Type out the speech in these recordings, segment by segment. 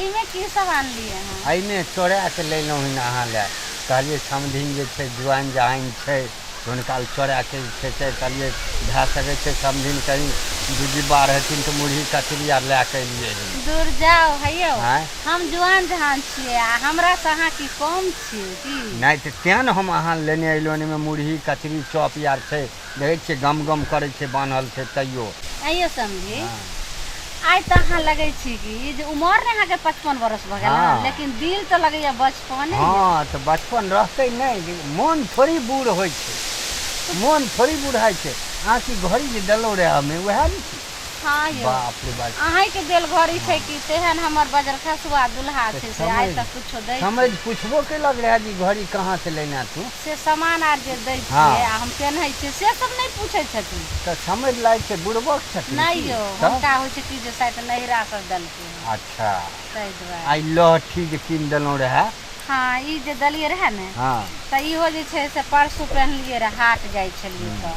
एहिमे की सब आनलियै हँ? एहिमे चोरा के लेलहुँ हन अहाँ लए। कहलियै समधिन जे छै जुआन जहान छै, हुनका लए चोरा के जे छै से कहलियै भए सकै छै समधिन कहीं दू डिब्बा रहथिन तऽ मुरही कचरी आर लए कऽ एलियै हन। दूर जाउ हे यौ, आँय? हम जुआन जहान छियै आ हमरासँ अहाँ की कम छियै की? नहि तऽ तेँ ने हम अहाँ लए लेने अयलहुँ हन। एहिमे मुरही कचरी चॉप आर छै, देखै छियै गम गम करै छै, बान्हल छै तैयो। आँय यौ समधी, हँ। आइ तऽ अहाँ लगै छी कि जे उमर ने अहाँके 55 बरस भऽ गेल हँ, हँ। लेकिन दिल तऽ लगैया बचपने यऽ। हँ तऽ बचपन रहतै नहि, मोन थोड़ी बूढ़ होइ छै, मोन थोड़ी बुढ़ाइ छै। अहाँ की घड़ी जे देलहुँ रहए हमे, उएह ने छी? हँ यौ, बाप रे बाप। अहींके देल घड़ी छै कि तेहन हमर बजरखसुआ दुल्हा तऽ छै से आइ समझ तक कुछो दै छै। समझ पुछबो केलक रहए जे ई घड़ी कहाँसँ लेने तू। से सामान आर जे दै हँ। छियै आ हम पेन्है छियै से सब नहि पूछै छथिन। तऽ समझ लागै छै बुड़बक छथिन नहि की? यौ, तऽ हुनका होइ छै कि जे शायद नैहरा सब देलकै हन। अच्छा। ताहि दुआरे। आ ई लहठी जे कीन देलहुँ रहए? हँ, ई जे देलियै रहए ने, हँ, तऽ इहो जे छै से परसू पेन्हलियै रहए, हाट जाइ छलियै तऽ,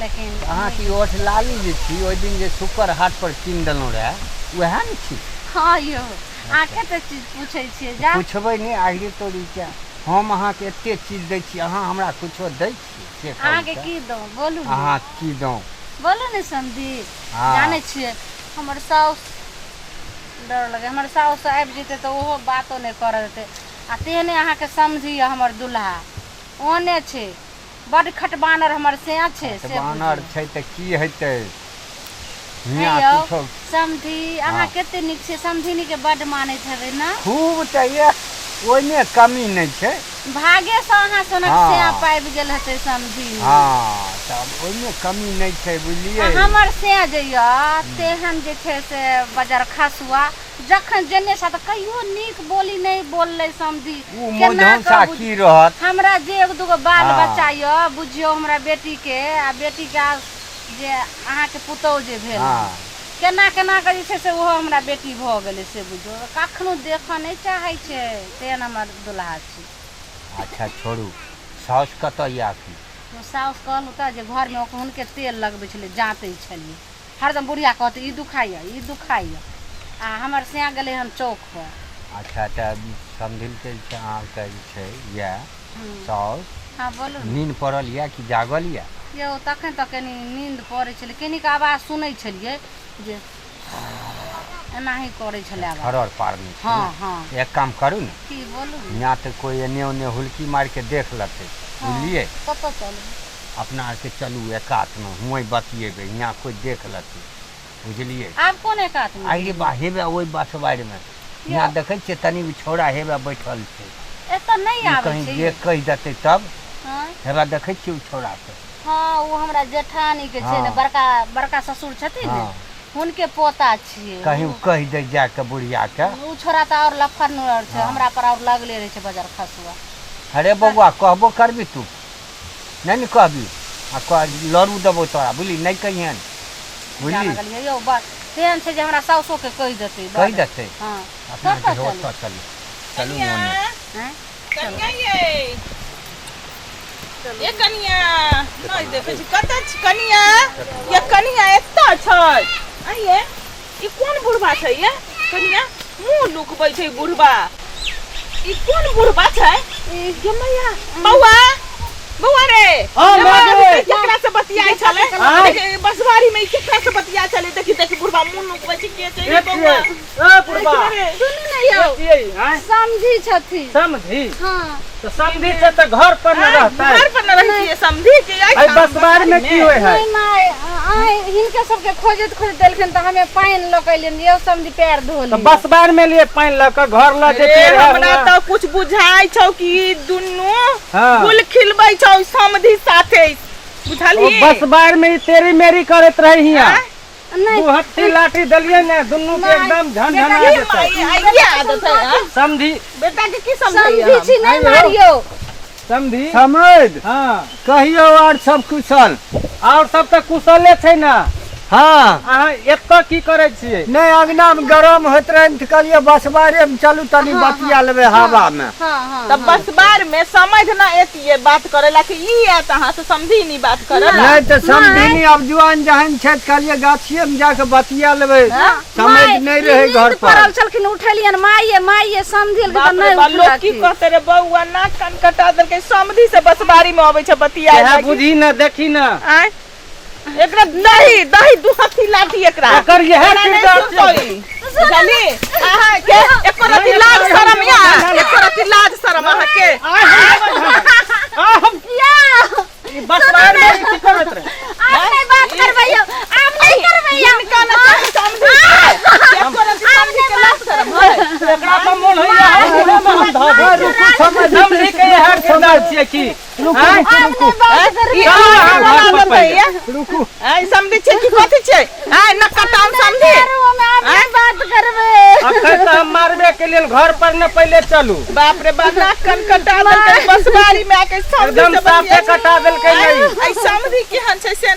लेकिन तऽ अहाँके ई ओठ लाली जे छी, ओहि दिन जे शुक्र हाट पर कीन देलहुँ रहए, उएह ने छी? हँ यौ, अहाँ अच्छा। कते चीज पूछै छियै तऽ जा। पुछबै नहि आहिरे तोरी के? हम अहाँके एते चीज दै छी, अहाँ हमरा कुछो दै छी से कहू। अहाँके तऽ की दौं बोलू ने? अहाँ की दौं? बोलू ने समधी। हँ। जानै छियै हमर साउस, डर लगै, हमर साउस आबि जेतै तऽ ओहो बातो नहि करऽ देतै। आ तेहने अहाँके समझी यऽ हमर दुल्हा ओहने छै, बड्ड खटबानर हमर सैं छै से। खटबानर बुझियौ छै तऽ की हेतै? हे हियाँ यौ कुछो। समधी, अहाँ हँ। कते नीक छियै, समधिनीके बड्ड मानैत हेबै ने? खूब तऽ यह, ओहिमे कमी नहि छै। भागेसँ अहाँ सनक सैं हँ। पाबि गेल हेतै समधिनी। हँ, तब ओहिमे कमी नहि छै। आ बुझलियै? हमर सैं जे यऽ तेहन जे छै से बजर खसुआ, जखन जेने सा तऽ कहियो नीक बोली नहि बोललै समधी। ओ केना कऽ मुँहझौंसा बुझ की रहत? हमरा जे एक दूगो बाल बच्चा हँ। यऽ, बुझियौ हमरा बेटीके आ बेटीके जे अहाँके पुतोहु जे भेल हन, हँ, केना केना कऽ जे छै से ओहो हमरा बेटी भऽ गेलै से बुझियौ कखनो देखऽ नहि चाहै छै, तेहन हमर दुल्हा छै। अच्छा छोड़ू, साउस कतऽ यऽ एखन? ओ साउस कहलहुँ तऽ जे घरमे हुनके तेल लगबै छलियै, जाँतै छलियै हरदम। बुढ़िया कहतै ई दुखाइए, ई दुखाइए। आ हमर सैं गेलै हन चौकपर। अच्छा, तऽ समधिनके जे छै अहाँके जे छै यए साउस? हँ, बोलू ने। नीन पड़ल यए कि जागल यए? यौ, तखन तऽ कनी नींद पड़ै छलै, कनिक आवाज सुनै छलियै जे एनाही करै छलै आवाज। ठरर पारने छै। हँ। ने हँ। एक काम करू ने। की? बोलू ने। हियाँ तऽ कोइ एन्ने ओन्ने हुलकी मारि कऽ देख लेतै। हँ। बुझलियै? कतऽ चलू? अपना आरके चलू एकातमे, हुएँ बतियेबै, हियाँ कोइ देख लेतै, बुझलियै? आब कोन एकातमे आइ रे जेबै? बा, हेबे ओहि बसबारिमे। यौ, हियाँ देखै छियै तनी छौड़ा हेबे बैठल छै। एतऽ नहि ओ आबै कहीं छै जे यौ। कहि देतै तब। हँ। हेबे देखै छियै ओ छौड़ाके। हँ, ओ हमरा जेठानीके छै ने। हँ। बड़का बड़का ससुर छथिन ने, हँ, हुनके पोता छियै। कहीं ओ कहि दै जाके बुढ़ियाके। ओ छोड़ा तऽ आओर लफड़ नुरर छै। हँ। हमरा पर आओर लगले रहै छै बजर खसुआ। अरे बौआ, कहबो करबी तू? नहि ने कहबी आ कह लड़ू देबौ तोरा, बुझली? नहि कहिहन। जा बुझली? लगलियै यौ, बस तेहन छै जे हमरा साउसोके कहि देतै। कहि बड देतै। हँ। अपना कतऽ आरके चलू? ओतऽ चलू, चलू कनिया। ओने। आँय, चलू। कनिया यै, ये कनिया, नहि देखै छी, कतऽ छी कनिया? ये कनिया, एतऽ छै। आँय ये, ई कोन बुढ़बा छै ये कनिया? मुँह लुकबै छै बुढ़बा। ई कोन बुढ़बा छै? ई गे मैया, बौआ, बौआ रे। हाँ, गे माँ मैया, गे। देखी केकरा से बतियाइ छलै। आँय? देखी बसवारी में ई केकरा से बतियाइ छलै। देखी देखी, बुढ़बा मुँह नुकबै छै। के छै रे बौआ? ए बुढ़बा। रे। सुनू ने यौ। के छियै, आँय? समझी छथिन। समझी? हँ। तऽ समधी छै तऽ घर पर न रहतै? घर पर न रहै छियै समधी के? एहि बसबार में की होइ है? नहि माय, आइ हिनके सबके खोजैत खोजैत देलखिन तऽ हमे पानि लऽ के एलियनि यौ समझी, पैर धो तऽ लिअ। बसबार में लिए पानि लऽ कऽ घर लऽ रे जैतियै रहए हमरा हुआँ। तऽ कुछ बुझाइ छौ कि ई दुनू हाँ। गुल खिलबै छौ समधी साथे। ओ बुझलही? बसबार में ई तेरी मेरी करैत रहे हियाँ। आँय? नहि। दू हत्थी लाठी देलियै ने दुनू के, एकदम झन झना की जेतै। माई, आ ये आदत है, हाँ? समधी। बेटा के की समझैया? समझी हम छी, नहि आँय यौ। मारियौ समधी। समझ। हाँ। कहियौ, आर सब कुशल? और सब तऽ कुशले छै ने। हँ। अहाँ एतऽ की करै छियै? नहि, अंगना मे गरम होइत रहै ने, तऽ कहलियै बसबारे मे चलू, तनी बतिया लेबै हवा मे। हँ हँ। तऽ बसबार में समझ न एतिये बात करे ला कि ई आयत अहाँ से समझी नहीं बात करे ला। नहि तऽ समधिनी आब जुआन जहन छै, तऽ कहलियै गाछिए मे जाके बतिया लेबै, समझ नहि रहै घर पर। पड़ल छलखिन, उठेलियनि, माइये माइये, समझिल बाप तऽ रे नहि बाप, लोग की उठलखिन। कहते रे बौआ, नाक कान कटा देलकै, समधी से बसबारी में अबै छै बतिया इएह बुझी ने, देखी ने। आँय, एकरा दही दही दू हथी लाठी एकरा एकर इएह एकरा नहि किरदार छै। सुनतै। बुझली अहाँ के एको रति लाज शरम या, एको रति लाज शरम अहाँ के? आ हम या ई बसवार में ई की करैत रहे? आब नहि बात करबै यौ, आब नहि करबै यौ। हिनका न चाही समधी के, एको रति समधी के लाज शरम है? एकरा तऽ मोन होइया हम मुँहे में हम धऽ दी। रुकू समझ। समझी के इएह किरदार छियै की? रुकू। आँय? रुकू रुकू। नहि बात करबै। ई चलू अहाँ बना घर पर देलकै पहिले। या? रुकू। आँय, समधी छै कि कथी छै? आँय, नकटान समधी। हम आब नहि बात करबै। अखन तऽ हम मारबे के लेल घर पर ने पहिले चलू। बाप रे बाप, नाक कान कटा देलकै, बसबारी में आके समधी एकदम से साफे बतिया। कटा देलकै। नहीं आइ समधी केहन छै से